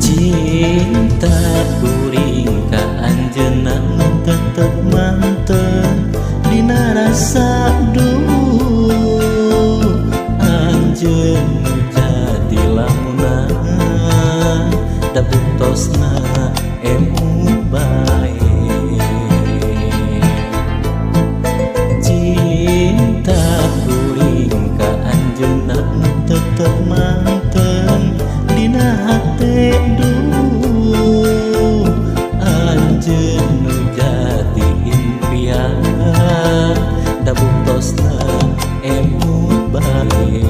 Cinta kuring ka anjeunna tetep mantep dina rasa duh anjeun jadi lamunna da buktosna emut bae. Cinta kuring ka anjeunna tetep mantep dina hate duh anjeun nu jadi impian da buktosna emut bae.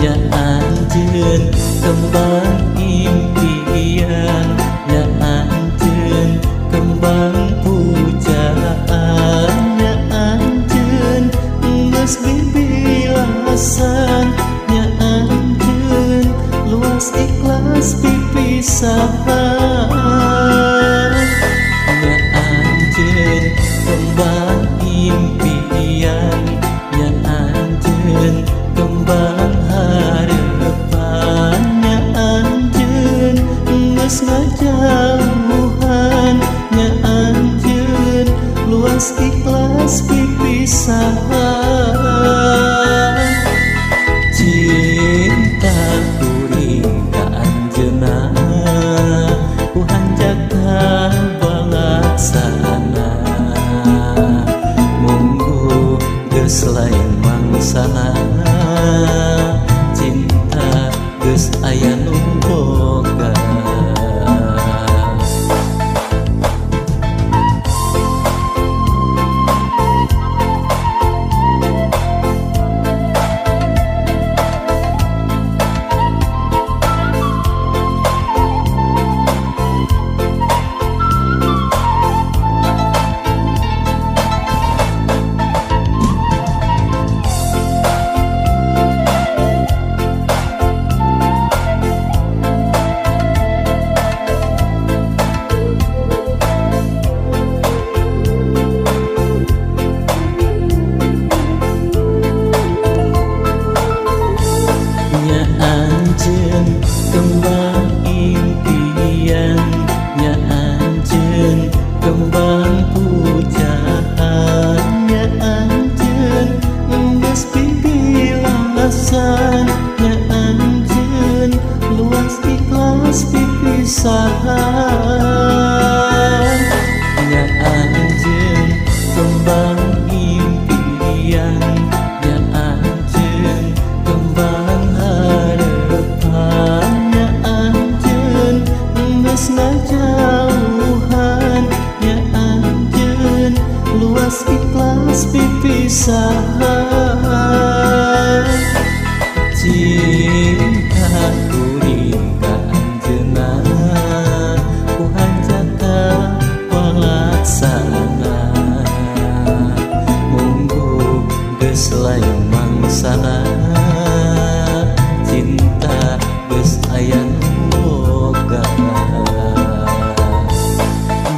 Nya anjeun kembang impian, nya anjeun kembang pujaan, nya anjeun geus bibilasan, nya anjeun luas ikhlas pipisahan. Nya anjeun kembang impian, nya anjeun kembang harapan, nya anjeun geus ngajauhan, nya anjeun luas ikhlas pipisahan. Cinta kuring ka anjeunna ku hanjakal balaksana, munggu geus lain mangsana, cinta geus aya nu boga. Nya anjeun kembang impian, nya anjeun kembang pujaan, nya anjeun geus pipilasan, nya anjeun luas ikhlas pipisahan. Nya anjeun kembang impian, nya anjeun kembang harapan, nya anjeun geus ngajauhan, nya anjeun luas ikhlas pipisahan. Cinta kuring ka anjeunna ku hanjakal palaksana, munggu geus lain mangsana, cinta geus aya nu boga.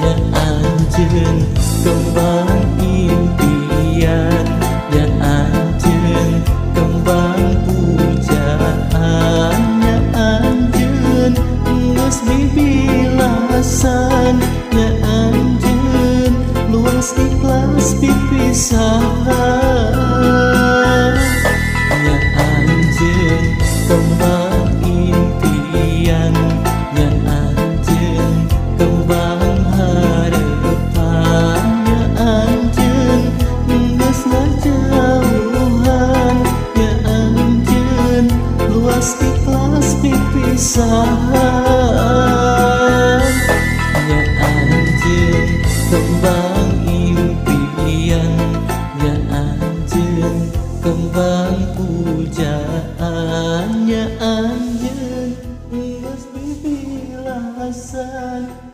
Nya anjeun kembang impian, nya anjeun kembang pujaan, nya anjeun geus bibilasan, nya anjeun luas ikhlas pipisahan. Nya anjeun kembang impian, nya anjeun kembang Luas ikhlas pipisahan. Nya anjeun kembang impian, nya anjeun kembang pujaan, nya anjeun geus bibilasan,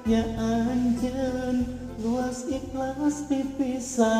nya anjeun luas ikhlas pipisahan.